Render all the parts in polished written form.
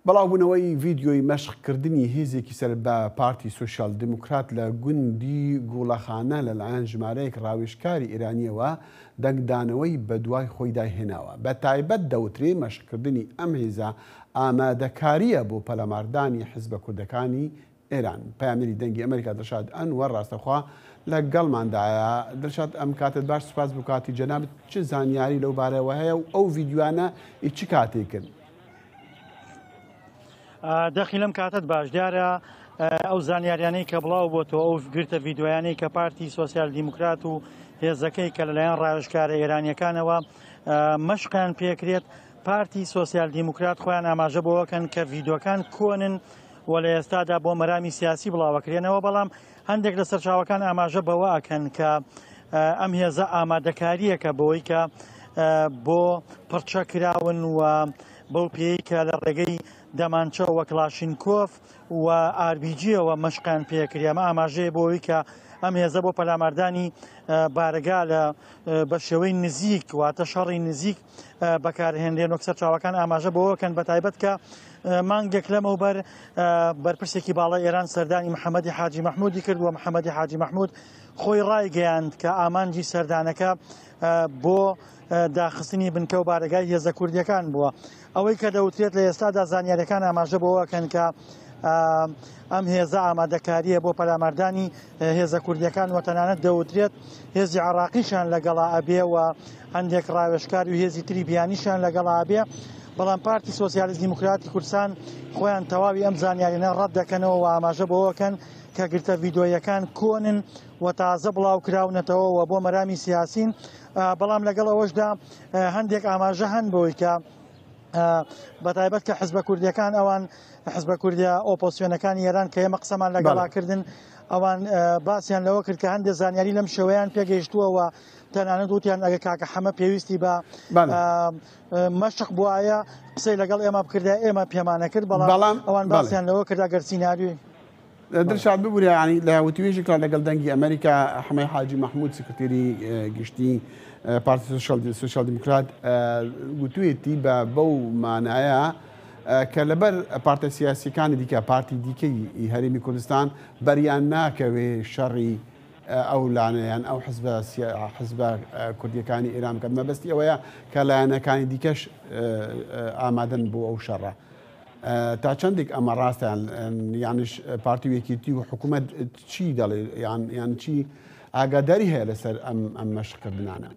بڵاوبوونەوەی ڤیدیۆی مەشقکردنی هێزێکی سەر بە پارتی سۆسیال دیموکرات لە گوندی گوڵەخانە لەلایەن ژمارەیەک ڕاوێژکاری ئێرانییەوە دەنگدانەوەی بەدوای خۆیدا هێناوە. بە تایبەت دەوترێ مەشقکردنی ئەم هێزە ئامادەکارییە بۆ پەلاماردانی حزبە کوردەکانی ئێران. پەیامنێری دەنگی ئەمەریکا دڵشاد ئەنوەر ڕاستەوخوا لە گەڵماندایە. دڵشاد ئەم کاتەت باش سوپاس بۆ کاتی جەنابت چ زانیاری لەو بارەوە هەیە و ئەو ڤیدیۆیانە ئی چ کاتێکن؟ دەخی لەم کاتت باش دیارە ئەو زانیاریانەی کە بڵاو بۆتەوە ئەو گرتە ڤیددیویانەی کە پارتی سۆسیال دیموکرات و هێزەکەی کە لەلایەن ڕاوێژکارە ئێرانیەکانەوە مەشقیان پێکرێت پارتی سۆسیال دیموکرات خۆیان ئاماژە بۆەکەن کە ڤیددیوکان کۆنن و لە ئێستادا بۆ مەرامی سیاسی بڵاوەکرێنەوە بەڵام هەندێک لە سەرچاوەکان ئاماژە بەوە ئەکەن کە ئەم هێزە ئامادەکارییەکە بۆی کە بۆ پڕچە کراون و بەو پێی کە لە ڕێگەی دەمانچە وە کلاشینکۆف و ئاربیجیەوە مەشقیان پێکرێ ئەمە ئاماژەیە بۆ ئەوەی کە ئەم هێزە بۆ پەلاماردانی بارەگا لە بە شێوەی نزیک واتە شەڕی نزیک بەکارهێنرێن وەک سەرچاوەکان ئاماژە بەوەکەن بەتایبەت کە مانگێک لەمەوبەر بەرپرسێکی باڵای ئێران سەردانی محەممەدی حاجی مەحمودی کرد و محەممەدی حاجی مەحمود خۆی ڕایگەیاند کە ئامانجی سەردانەکە بۆ داخستنی بنکە و بارەگای هێزە کوردیەکان بووە ئەوەی کە دەوترێت لە ئێستادا زانیاریەکان ئاماژە بۆەکەن کە ئەم هێزە ئامادەکاریە بۆ پەلاماردانی هێزە کوردیەکان و تەنانەت دەوترێت هێزی عراقیشان لەگەڵا ئەبێ و هەندێک ڕاوێژکار و هێزی تری بیانیشان لەگەڵا ئەبێ بەڵام پارتی سۆسیالیست دیموکراتی کوردستان خۆیان تەواوی ئەم زانیارینە ڕەت دەکەنەوە و ئاماژە بەوەکەن کە گرتە ڤیدۆیەکان کۆنن و تازە بڵاو کراونەتەوە و بۆ مەرامی سیاسین بەڵام لەگەڵ ئەوەشدا هەندێک ئاماژە هەن بۆی کە بەتایبەت کە حزبە کوردیەکان ئەوان حزبە کوردە ئۆپۆسیۆنەکانی ئێران کە ئێمە قسەمان لەگەڵا کردن ئەوان باسیان لەوە کرد کە هەندێک زانیاری لەم شێوەیان پێگەیشتووە و تەنانەت وتیان ئەگە کاکە حەمە پێویستی بە مەشق بواە قسەی لەگەڵ ئێمە بکردە ئێمە پێمانە کرد بەڵام ئەوان باسیان لەوە کرد ئەگەر سیناریۆی دلشاد ببورە یانی لە وتوێژێکدا لەگەڵ دەنگی ئەمریکا حەمەی حاجی مەحمود سکرتێری گشتی پارتی سوسیال دیموکرات گوتوێتی بە بەو مانایە کە لەبەر پارتە سیاسیەکانی دیکە پارتی دیکەی هەرێمی کوردستان بەریان ناکەوێ شەڕی ئەو لانەیان ئەو حزبە حزبە کوردیەکانی ئێران بکات مەبەستی ئەوەیە کە لایەنەکانی دیکەش ئامادەن بۆ ئەو شەڕە. تا چەندێک ئەمە ڕاستە یانش پارتی و یەکێتی و حکوومەت چی دەڵێ یان یان چی ئاگاداری هەیە لەسەر ئەم ئەم مەشقکردنانە؟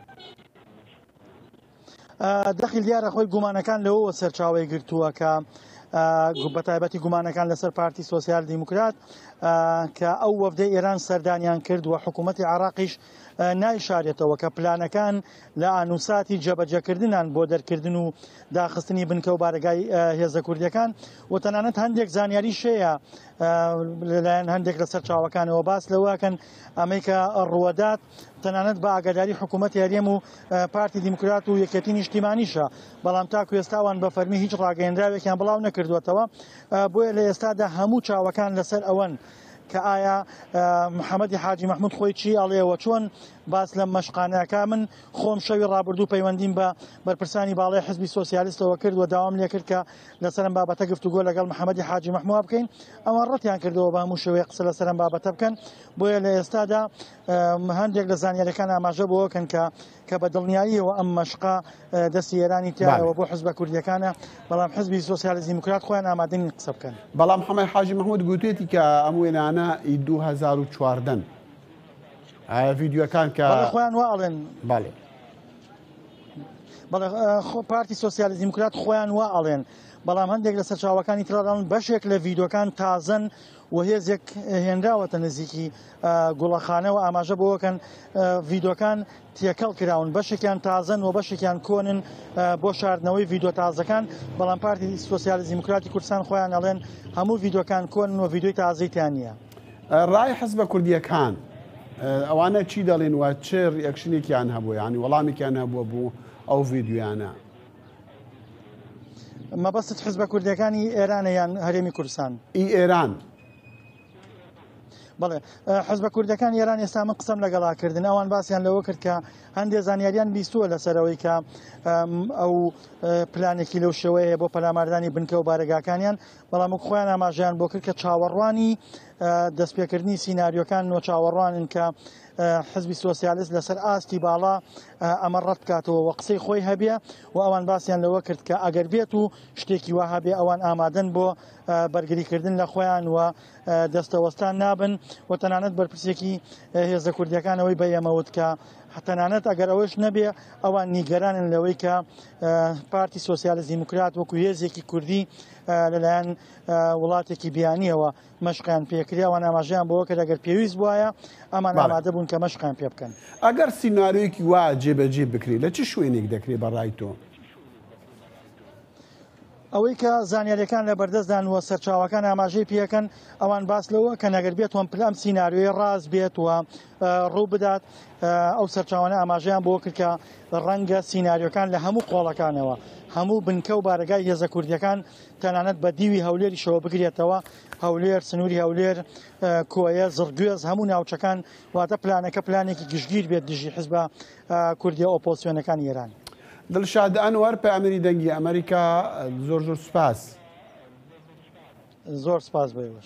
دەخیل دیارە خۆی گومانەکان لەوەوە سەرچاوەی گرتووە کە بەتایبەتی گومانەکان لەسەر پارتی سۆسیال دیموکرات کە ئەو وەفدەی ئێران سەردانیان کرد و حکوومەتی عراقیش نایشارێتەوە کە پلانەکان لە ئانوساتی جێبەجێکردنان بۆ دەرکردن و داخستنی بنکە و بارەگای هێزە کوردیەکان و تەنانەت هەندێک زانیاری شەیە لەلایەن هەندێک لە سەرچاوەکانەوە باس لەوەکەن ئەمەی کە ڕوەدات تەنانەت بە ئاگاداری حکوومەت هەرێم و پارتی دیموکرات و یەکێتی نیشتیمانیشە بەڵام تاکو ئێستاوان بە فەرمی هیچ ڕاگەیەنراوێکیان بڵاو نەکردووەتەوە بۆیە لە ئێستادا هەموو چاوەکان لەسەر ئەوەن کە ئایا محەممەدی حاجی مەحمود خۆی چی ئەڵێ و چۆن باس لەم مەشقانەکە من خۆم شەوی ڕابردوو پەیوەندیم بە بەرپرسانی باڵای حزبی سۆسیالیستەوە کرد و داوام لێکرد کە لەسەر ئەم بابەتە گفتوگۆ لەگەڵ محەممەدی حاجی مەحموود بکەین ئەوان ڕەتیان کردەوە بە هەموو شێوەیەک قسە لەسەر ئەم بابەتە بکەن بۆیە لە ئێستادا هەندێک لە زانیاریەکان ئاماژە بۆکەن کە کە بە دڵنیاییەوە ئەم مەشقە دەستی ئێرانی تایەوە بۆ حزبە کوردیەکانە بەڵام حزبی سۆسیالیست دیموکرات خۆیان ئامادە نین قسە بکەن. بەڵام حەمەی حاجی مەحمود گوتوێتی کە ئەم وێنانە ئی 2014 ئایا ڤیدیۆکان کە بەڵێ خۆیان وا ئەڵێن. بەڵێ. بەڵێ پارتی سۆسیالیست دیموکرات خۆیان وا ئەڵێن بەڵام هەندێک لە سەرچاوەکانی تر دەڵێن بەشێک لە ڤیدیۆکان تازەن و هێزێک هێنراوەتە نزیکی گوڵەخانەوە ئاماژە بۆکەن ڤیدۆکان تێکەڵ کراون بەشێکیان تازەن و بەشێکیان کۆنن بۆ شاردنەوەی ڤیدۆ تازەکان بەڵام پارتی سۆسیالیست دیموکراتی کوردستان خۆیان ئەڵێن هەموو ڤیدۆکان کۆنن و ڤیدۆی تازەی تیان نییە. ڕای حزبە کوردیەکان ئەوانە چی دەڵێن و چ reaction ێکیان هەبوو یانی وەڵامێکیان هەبووە بۆ ئەو ڤیدیۆیانە؟ مەبەستت حزبە کوردیەکانی ئێرانە یان هەرێمی کوردستان؟ ئی ئێران. بەڵێ حزبە کوردەکانی ئێران ئێستا من قسەم لەگەڵا کردن ئەوان باسیان لەوە کرد کە هەندێ زانیاریان بیستووە لەسەرەوەی کە ئەو پلانێکی لەو شێوەیە بۆ پەلاماردانی بنکە و بارەگاکانیان بەڵام وەک خۆیان ئاماژەیان بۆ کرد کە چاوەڕوانی دەستپێکردنی سیناریۆکان و چاوەڕوانن کە حزبی سۆسیالست لەسەر ئاستی باڵا ئەمە ڕەت بکاتەوە و قسەی خۆی هەبێ و ئەوان باسیان لەوە کرد کە ئەگەر بێت و شتێکی وا هەبێ ئەوان ئامادەن بۆ بەرگریکردن لە خۆیان و دەستەوەستان نابن و تەنانەت بەرپرسێکی هێزە کوردیەکانەوەی بە ئێمە وت کە تەنانەت ئەگەر ئەوەش نەبێ ئەوان نیگەرانن لەوەی کە پارتی سۆسیالست دیموکرات وەکو هێزێکی کوردی لەلایەن وڵاتێکی بیانیەوە مەشقیان پێکرێ ئەوان ئاماژەیان بەوە کرد ئەگەر پێویست بوایە ئەمان ئامادە بوون کە مەشقیان پێ بکەن. ئەگەر سیناریۆیەکی وا جێبەجێ بکرێت لە چ شوێنێک دەکرێت بە ڕای تۆ؟ ئەوەی کە زانیاریەکان لە بەردەستدان و سەرچاوەکان ئاماژەی پێکەن ئەوان باس لەوە کە نەگەر بێت وەم پلام سیناریۆی ڕاست بێت و ڕوو بدات ئەو سەرچاوانە ئاماژەیان بۆ کرد کە ڕەنگە سیناریۆکان لە هەموو قۆڵەکانەوە هەموو بنکە و بارەگای هێزە کوردیەکان تەنانەت بە دیوی هەولێریشەوە بگرێتەوە هەولێر سنووری هەولێر کۆیە زڕگوێز هەموو ناوچەکان واتە پلانەکە پلانێکی گشتگیر بێت دژی حزبە کوردیە ئۆپۆزسیۆنەکانی ئێران. دڵشاد ئەنوەر پەیامنێری دەنگی ئەمەریکا زۆر زۆر سوپاس. زۆر سپاس بۆ ئێوەش.